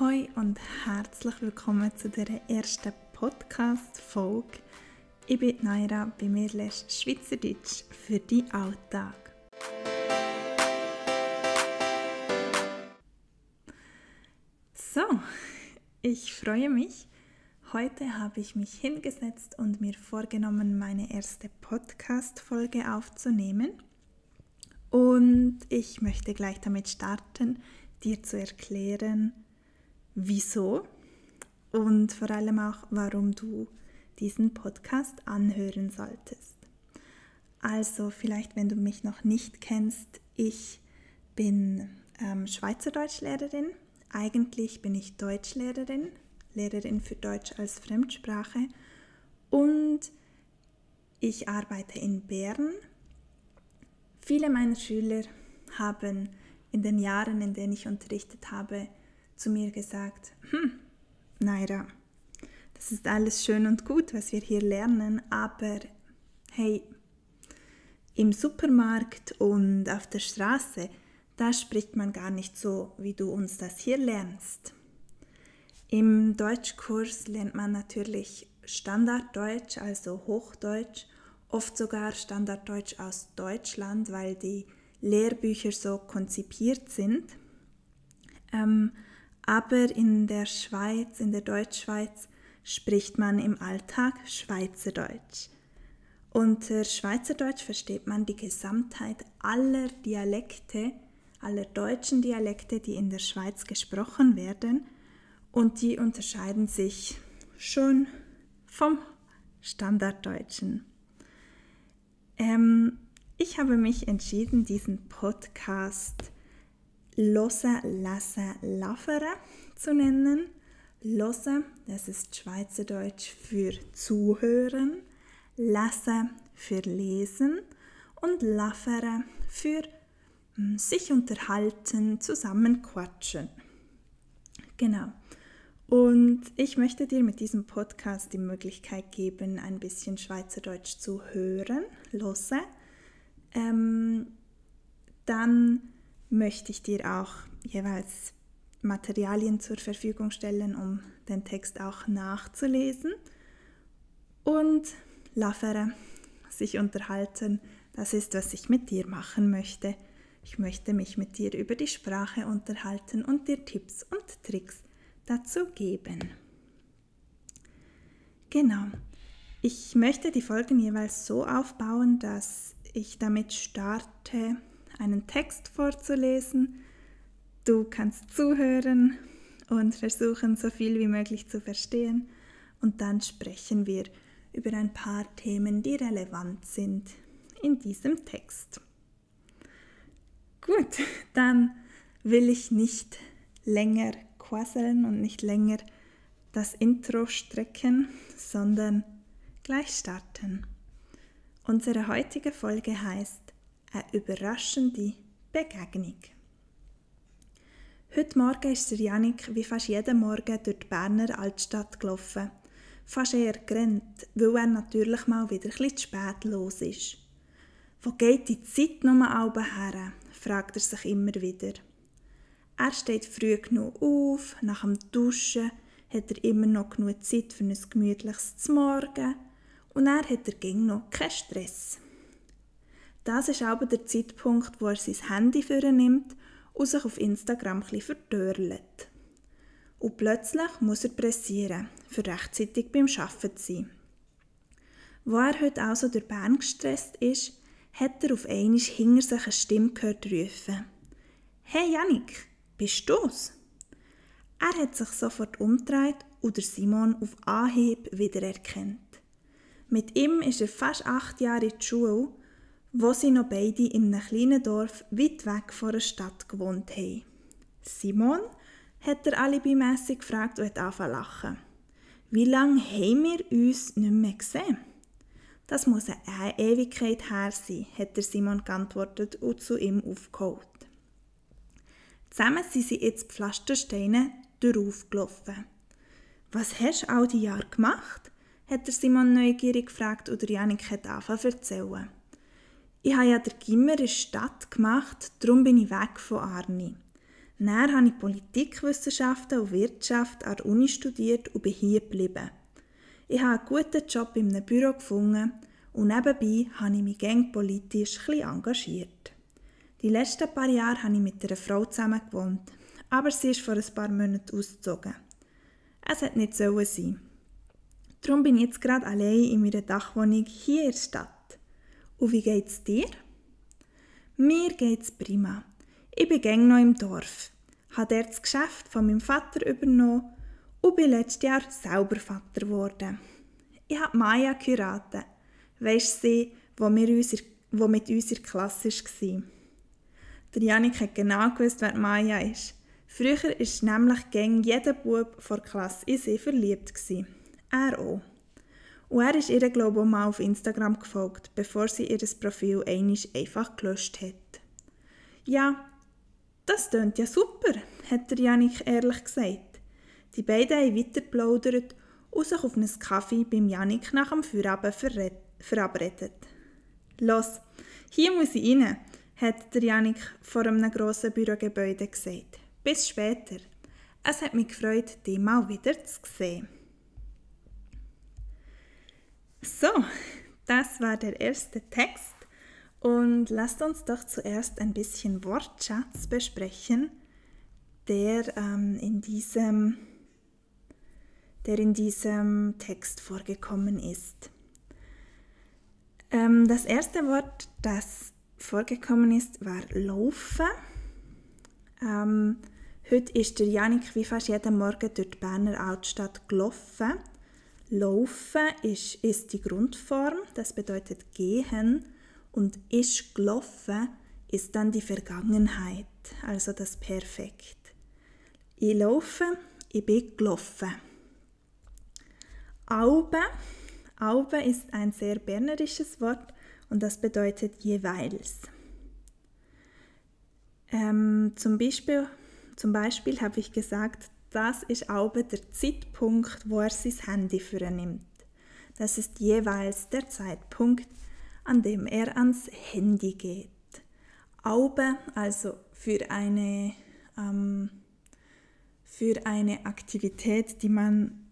Hoi und herzlich willkommen zu der ersten Podcast-Folge. Ich bin Naira, bei mir lernst du Schweizerdeutsch für deinen Alltag. So, ich freue mich. Heute habe ich mich hingesetzt und mir vorgenommen, meine erste Podcast-Folge aufzunehmen. Und ich möchte gleich damit starten, dir zu erklären, wieso und vor allem auch, warum du diesen Podcast anhören solltest. Also vielleicht, wenn du mich noch nicht kennst, ich bin Schweizerdeutschlehrerin. Eigentlich bin ich Deutschlehrerin, Lehrerin für Deutsch als Fremdsprache und ich arbeite in Bern. Viele meiner Schüler haben in den Jahren, in denen ich unterrichtet habe, zu mir gesagt, Naira, das ist alles schön und gut, was wir hier lernen, aber hey, im Supermarkt und auf der Straße, da spricht man gar nicht so, wie du uns das hier lernst. Im Deutschkurs lernt man natürlich Standarddeutsch, also Hochdeutsch, oft sogar Standarddeutsch aus Deutschland, weil die Lehrbücher so konzipiert sind. Aber in der Schweiz, in der Deutschschweiz, spricht man im Alltag Schweizerdeutsch. Unter Schweizerdeutsch versteht man die Gesamtheit aller Dialekte, aller deutschen Dialekte, die in der Schweiz gesprochen werden. Und die unterscheiden sich schon vom Standarddeutschen. Ich habe mich entschieden, diesen Podcast «Hören, Lesen, Laffere» zu nennen. «Hören», das ist Schweizerdeutsch für Zuhören, «Lesen» für Lesen und «Laffere» für sich unterhalten, zusammen quatschen. Genau. Und ich möchte dir mit diesem Podcast die Möglichkeit geben, ein bisschen Schweizerdeutsch zu hören, dann möchte ich dir auch jeweils Materialien zur Verfügung stellen, um den Text auch nachzulesen. Und laffere, sich unterhalten, das ist, was ich mit dir machen möchte. Ich möchte mich mit dir über die Sprache unterhalten und dir Tipps und Tricks dazu geben. Genau. Ich möchte die Folgen jeweils so aufbauen, dass ich damit starte, einen Text vorzulesen. Du kannst zuhören und versuchen, so viel wie möglich zu verstehen. Und dann sprechen wir über ein paar Themen, die relevant sind in diesem Text. Gut, dann will ich nicht länger quasseln und nicht länger das Intro strecken, sondern gleich starten. Unsere heutige Folge heißt «Eine überraschende Begegnung». Heute Morgen ist der Jannik wie fast jeden Morgen durch die Berner Altstadt gelaufen. Fast eher gerannt, weil er natürlich mal wieder ein bisschen zu spät los ist. «Wo geht die Zeit noch mal her?» fragt er sich immer wieder. Er steht früh genug auf, nach dem Duschen hat er immer noch genug Zeit für ein gemütliches Morgen und er hat noch keinen Stress. Das ist aber der Zeitpunkt, wo er sein Handy vornimmt und sich auf Instagram ein bisschen verdörlet. Und plötzlich muss er pressieren, für rechtzeitig beim Arbeiten zu sein. Wo er heute also durch Bern gestresst ist, hat er auf einmal hinter sich eine Stimme gehört rufen. «Hey Jannik, bist du's?» Er hat sich sofort umgedreht und Simon auf Anhieb wiedererkannt. Mit ihm ist er fast 8 Jahre in die Schule, wo sie noch beide in einem kleinen Dorf weit weg von der Stadt gewohnt haben. Simon hat er alibimässig gefragt und hat angefangen zu lachen. «Wie lange haben wir uns nicht mehr gesehen?» «Das muss eine Ewigkeit her sein», hat der Simon geantwortet und zu ihm aufgeholt. Zusammen sind sie jetzt die Pflastersteine durchaufgelaufen. «Was hast du all die Jahre gemacht?» hat der Simon neugierig gefragt und Jannik hat angefangen zu erzählen. «Ich habe ja den Gimmer in der Stadt gemacht, darum bin ich weg von Arni. Dann habe ich Politikwissenschaften und Wirtschaft an der Uni studiert und bin hier geblieben. Ich habe einen guten Job in einem Büro gefunden und nebenbei habe ich mich gäng politisch ein bisschen engagiert. Die letzten paar Jahre habe ich mit einer Frau zusammen gewohnt, aber sie ist vor ein paar Monaten ausgezogen. Es hätte nicht sein. Darum bin ich jetzt gerade allein in meiner Dachwohnung hier in der Stadt. Und wie geht's dir? Mir geht's prima. Ich bin gäng noch im Dorf, habe dort das Geschäft von meinem Vater übernommen und bin letztes Jahr selber Vater geworden. Ich habe Maya geheiratet. Weisst sie, die mit uns in der Klasse war. Der Janik hat genau gewusst, wer Maya ist. Früher war nämlich gäng jeder Bub vor der Klasse in sie verliebt. Er auch. Und er ist ihr, glaube ich, auch mal auf Instagram gefolgt, bevor sie ihr Profil einmal einfach gelöscht hat. Ja, das tönt ja super, hat der Janik ehrlich gesagt. Die beiden haben weitergeplaudert und sich auf einen Kaffee beim Janik nach dem Feierabend verabredet. «Los, hier muss ich rein», hat der Janik vor einem grossen Bürogebäude gesagt. «Bis später. Es hat mich gefreut, dich mal wieder zu sehen.» So, das war der erste Text. Und lasst uns doch zuerst ein bisschen Wortschatz besprechen, der in diesem Text vorgekommen ist. Das erste Wort, das vorgekommen ist, war laufen. Heute ist der Janik wie fast jeden Morgen durch die Berner Altstadt gelaufen. Laufen ist die Grundform, das bedeutet gehen. Und ist gelaufen ist dann die Vergangenheit, also das Perfekt. Ich laufe, ich bin gelaufen. Aube ist ein sehr bernerisches Wort und das bedeutet jeweils. Zum Beispiel habe ich gesagt, das ist Aube der Zeitpunkt, wo er sein Handy vornimmt. Das ist jeweils der Zeitpunkt, an dem er ans Handy geht. Aube, also für eine Aktivität, die man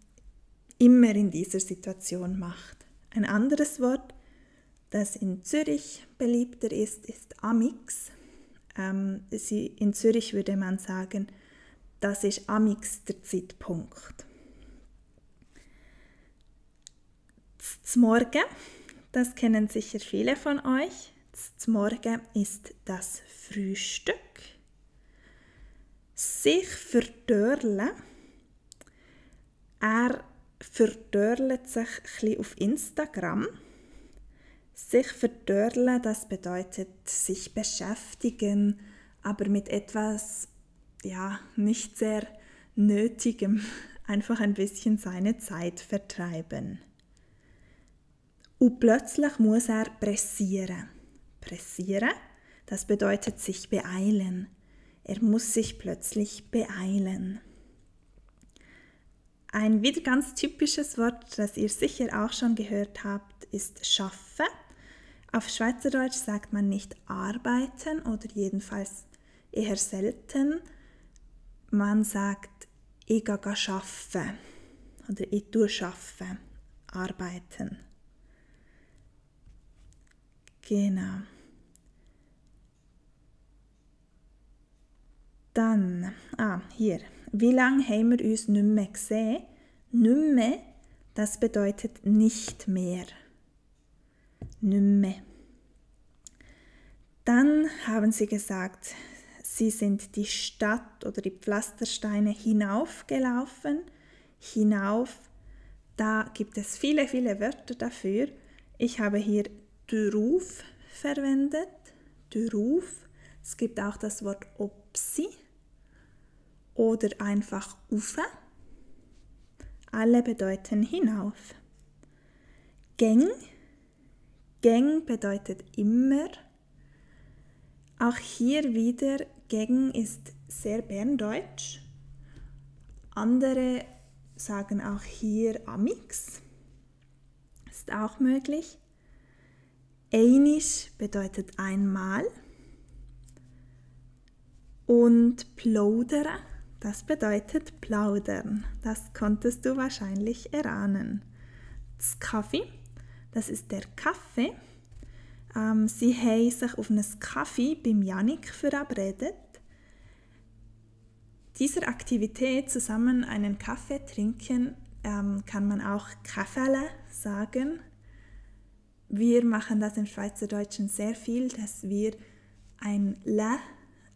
immer in dieser Situation macht. Ein anderes Wort, das in Zürich beliebter ist amix. In Zürich würde man sagen, das ist amix der Zeitpunkt. Zum Morgen, das kennen sicher viele von euch. Zum Morgen ist das Frühstück. Sich verdörlen. Er verdörlet sich ein bisschen auf Instagram. Sich verdörlen, das bedeutet sich beschäftigen, aber mit etwas nicht sehr Nötigem. Einfach ein bisschen seine Zeit vertreiben. Und plötzlich muss er pressieren. Pressieren, das bedeutet sich beeilen. Er muss sich plötzlich beeilen. Ein wieder ganz typisches Wort, das ihr sicher auch schon gehört habt, ist schaffen. Auf Schweizerdeutsch sagt man nicht arbeiten oder jedenfalls eher selten. Man sagt ich gehe arbeiten oder ich tue arbeiten, arbeiten. Genau. Dann, hier. Wie lange haben wir uns nicht mehr gesehen? Nicht mehr, das bedeutet nicht mehr. Nicht mehr. Dann haben sie gesagt, sie sind die Stadt oder die Pflastersteine hinaufgelaufen. Hinauf, da gibt es viele, viele Wörter dafür. Ich habe hier drauf verwendet. Drauf. Es gibt auch das Wort opsi oder einfach ufe. Alle bedeuten hinauf. Gäng. Gäng bedeutet immer. Auch hier wieder, Gäng ist sehr berndeutsch. Andere sagen auch hier amix. Ist auch möglich. Einisch bedeutet einmal. Und plaudere, das bedeutet plaudern. Das konntest du wahrscheinlich erahnen. Das Kaffee, das ist der Kaffee. Sie haben sich auf einen Kaffee beim Jannik verabredet. Dieser Aktivität zusammen einen Kaffee trinken kann man auch Kaffeele sagen. Wir machen das im Schweizerdeutschen sehr viel, dass wir ein Le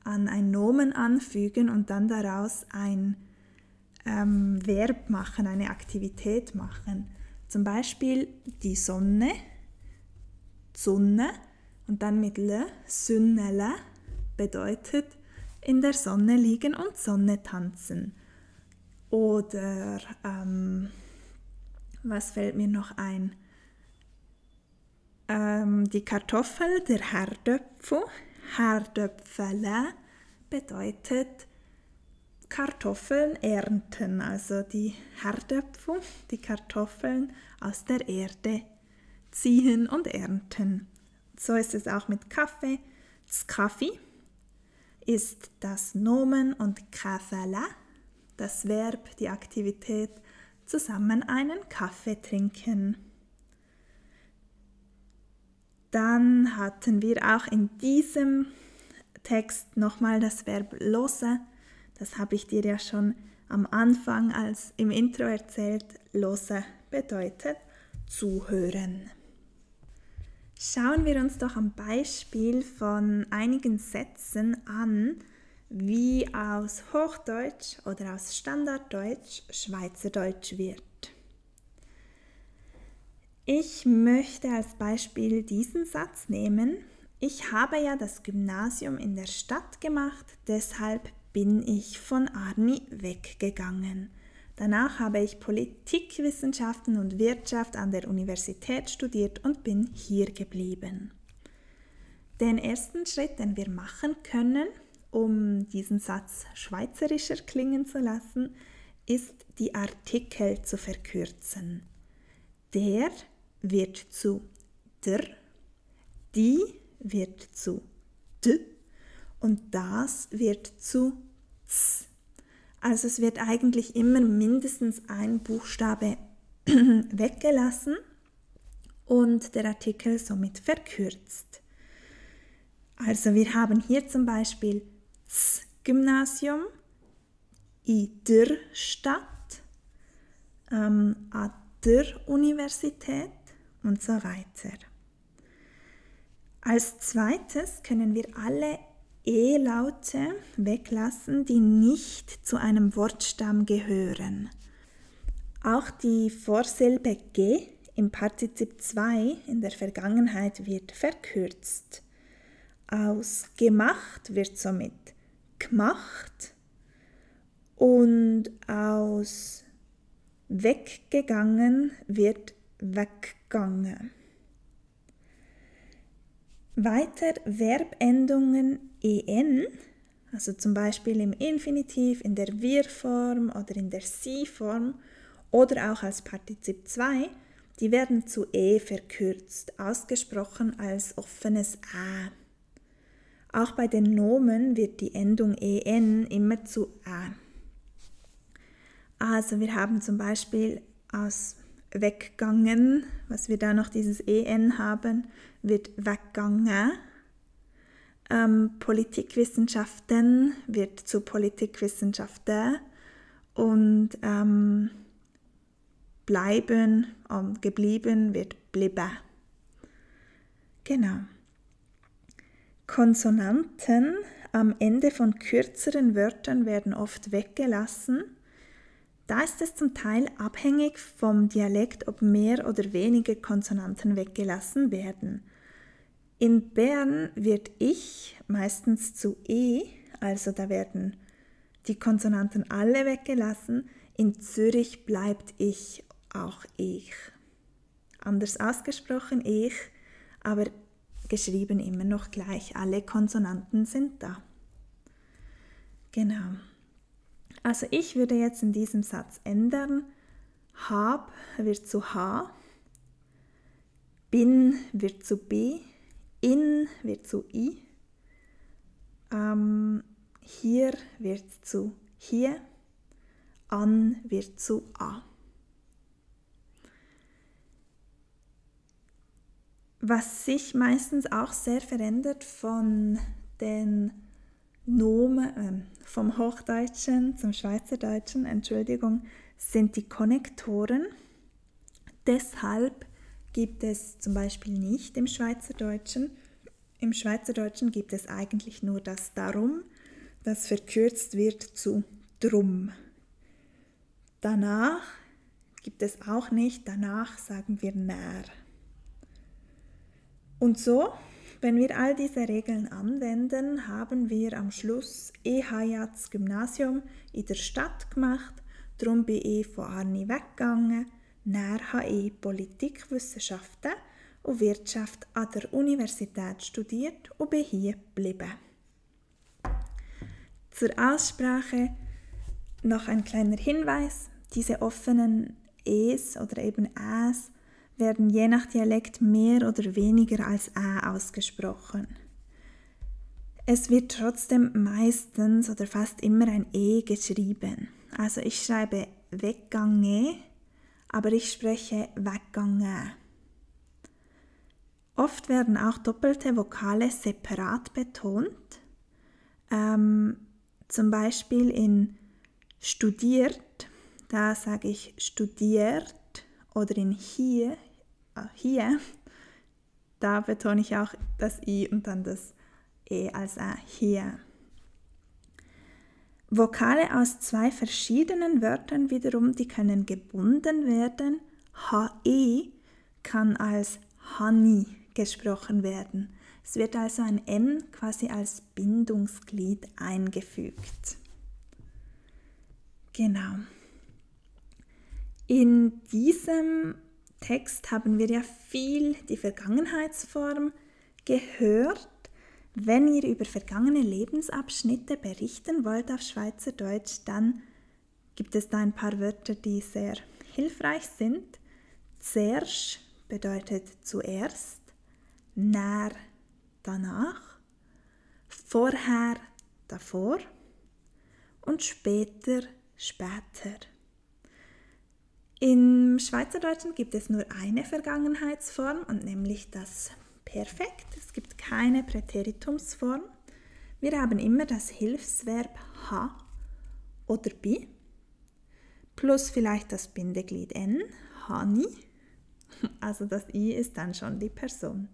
an ein Nomen anfügen und dann daraus ein Verb machen, eine Aktivität machen. Zum Beispiel die Sonne, Sonne und dann mit Le, Sünnele bedeutet in der Sonne liegen und Sonne tanzen. Oder was fällt mir noch ein? Die Kartoffel, der Herdöpfel. Herdöpfele bedeutet Kartoffeln ernten, also die Herdöpfel, die Kartoffeln aus der Erde ziehen und ernten. So ist es auch mit Kaffee. Das Kaffee ist das Nomen und Kaffele, das Verb, die Aktivität, zusammen einen Kaffee trinken. Dann hatten wir auch in diesem Text nochmal das Verb lose. Das habe ich dir ja schon am Anfang als im Intro erzählt. Lose bedeutet zuhören. Schauen wir uns doch am Beispiel von einigen Sätzen an, wie aus Hochdeutsch oder aus Standarddeutsch Schweizerdeutsch wird. Ich möchte als Beispiel diesen Satz nehmen. Ich habe ja das Gymnasium in der Stadt gemacht, deshalb bin ich von Arni weggegangen. Danach habe ich Politikwissenschaften und Wirtschaft an der Universität studiert und bin hier geblieben. Den ersten Schritt, den wir machen können, um diesen Satz schweizerischer klingen zu lassen, ist, die Artikel zu verkürzen. Der wird zu der, die wird zu d und das wird zu z. Also es wird eigentlich immer mindestens ein Buchstabe weggelassen und der Artikel somit verkürzt. Also wir haben hier zum Beispiel das Gymnasium, in der Stadt, an der Universität und so weiter. Als zweites können wir alle E-Laute weglassen, die nicht zu einem Wortstamm gehören. Auch die Vorsilbe G im Partizip 2 in der Vergangenheit wird verkürzt. Aus gemacht wird somit gemacht und aus weggegangen wird weggegangen. Weiter Verbendungen en, also zum Beispiel im Infinitiv, in der Wir-Form oder in der Sie-Form oder auch als Partizip 2, die werden zu e verkürzt, ausgesprochen als offenes ä. Auch bei den Nomen wird die Endung en immer zu ä. Also wir haben zum Beispiel aus weggangen, was wir da noch dieses en haben, wird weggangen. Politikwissenschaften wird zu Politikwissenschaften und bleiben, geblieben wird bliebe. Genau. Konsonanten am Ende von kürzeren Wörtern werden oft weggelassen. Da ist es zum Teil abhängig vom Dialekt, ob mehr oder weniger Konsonanten weggelassen werden. In Bern wird ich meistens zu e, also da werden die Konsonanten alle weggelassen. In Zürich bleibt ich auch ich. Anders ausgesprochen ich, aber geschrieben immer noch gleich. Alle Konsonanten sind da. Genau. Also ich würde jetzt in diesem Satz ändern. Hab wird zu ha, bin wird zu b, in wird zu i, hier wird zu hier, an wird zu a. Was sich meistens auch sehr verändert von den Nomen, vom Hochdeutschen zum Schweizerdeutschen, sind die Konnektoren. Deshalb gibt es zum Beispiel nicht im Schweizerdeutschen. Im Schweizerdeutschen gibt es eigentlich nur das Darum, das verkürzt wird zu Drum. Danach gibt es auch nicht, danach sagen wir när. Und so, wenn wir all diese Regeln anwenden, haben wir am Schluss das Gymnasium in der Stadt gemacht, darum bin ich von Arni weggegangen, näher habe ich Politikwissenschaften und Wirtschaft an der Universität studiert und bin hier geblieben. Zur Aussprache noch ein kleiner Hinweis, diese offenen Es oder eben Äs werden je nach Dialekt mehr oder weniger als Ä ausgesprochen. Es wird trotzdem meistens oder fast immer ein E geschrieben. Also ich schreibe weggange, aber ich spreche weggange. Oft werden auch doppelte Vokale separat betont. Zum Beispiel in studiert, da sage ich studiert, oder in hier, da betone ich auch das I und dann das E als A, hier. Vokale aus zwei verschiedenen Wörtern wiederum, die können gebunden werden. HE kann als Hani gesprochen werden. Es wird also ein N quasi als Bindungsglied eingefügt. Genau. In diesem Text haben wir ja viel die Vergangenheitsform gehört. Wenn ihr über vergangene Lebensabschnitte berichten wollt auf Schweizerdeutsch, dann gibt es da ein paar Wörter, die sehr hilfreich sind. Zuerst bedeutet zuerst, när danach, vorher davor und später später. Im Schweizerdeutschen gibt es nur eine Vergangenheitsform und nämlich das Perfekt. Es gibt keine Präteritumsform. Wir haben immer das Hilfsverb ha oder bi plus vielleicht das Bindeglied n, hani. Also das i ist dann schon die Person.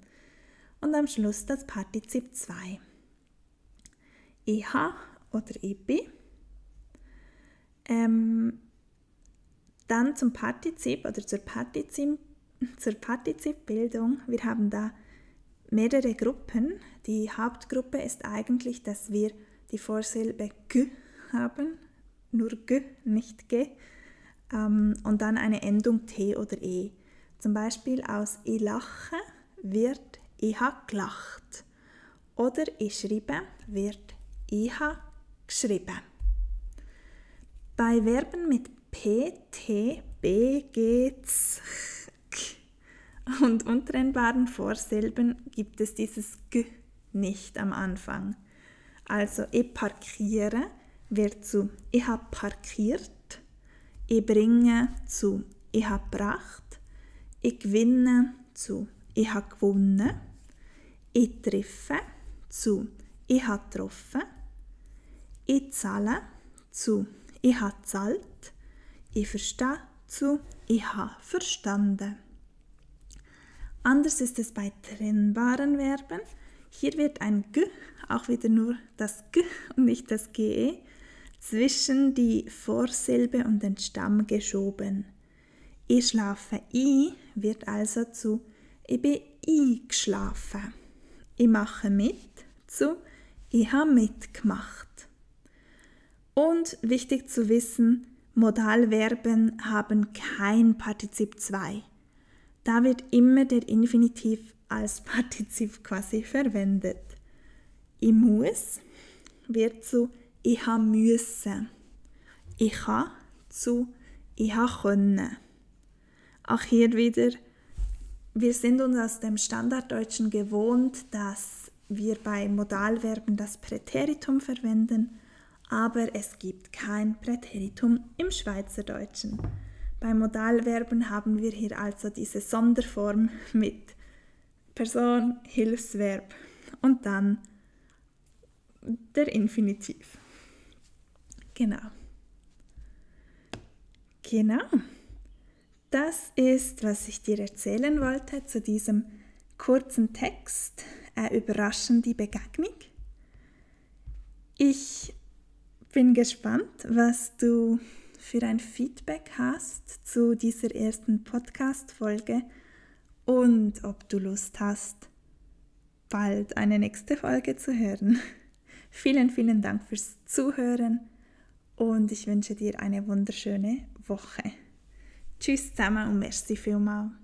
Und am Schluss das Partizip 2. Ich ha oder ich bi. Dann zum Partizip oder zur Partizipbildung. Wir haben da mehrere Gruppen. Die Hauptgruppe ist eigentlich, dass wir die Vorsilbe g haben, nur g, nicht g, und dann eine Endung t oder e. Zum Beispiel aus ich lache wird ich ha gelacht oder ich schreibe wird ich ha geschrieben. Bei Verben mit P, T, B, G, Z, K und untrennbaren Vorsilben gibt es dieses G nicht am Anfang. Also ich parkiere wird zu ich habe parkiert, ich bringe zu ich habe gebracht, ich gewinne zu ich habe gewonnen, ich treffe zu ich habe getroffen, ich zahle zu ich habe gezahlt, ich verstehe zu ich habe verstanden. Anders ist es bei trennbaren Verben. Hier wird ein G, auch wieder nur das G und nicht das GE, zwischen die Vorsilbe und den Stamm geschoben. Ich schlafe ein wird also zu ich bin eingeschlafen. Ich mache mit zu ich habe mitgemacht. Und wichtig zu wissen, Modalverben haben kein Partizip 2. Da wird immer der Infinitiv als Partizip quasi verwendet. Ich muss wird zu ich ha müssen. Ich ha zu ich ha können. Auch hier wieder, wir sind uns aus dem Standarddeutschen gewohnt, dass wir bei Modalverben das Präteritum verwenden aber es gibt kein Präteritum im Schweizerdeutschen. Bei Modalverben haben wir hier also diese Sonderform mit Person, Hilfsverb und dann der Infinitiv. Genau. Das ist, was ich dir erzählen wollte zu diesem kurzen Text, eine überraschende Begegnung. Ich bin gespannt, was du für ein Feedback hast zu dieser ersten Podcast-Folge und ob du Lust hast, bald eine nächste Folge zu hören. Vielen, vielen Dank fürs Zuhören und ich wünsche dir eine wunderschöne Woche. Tschüss zusammen und merci vielmals.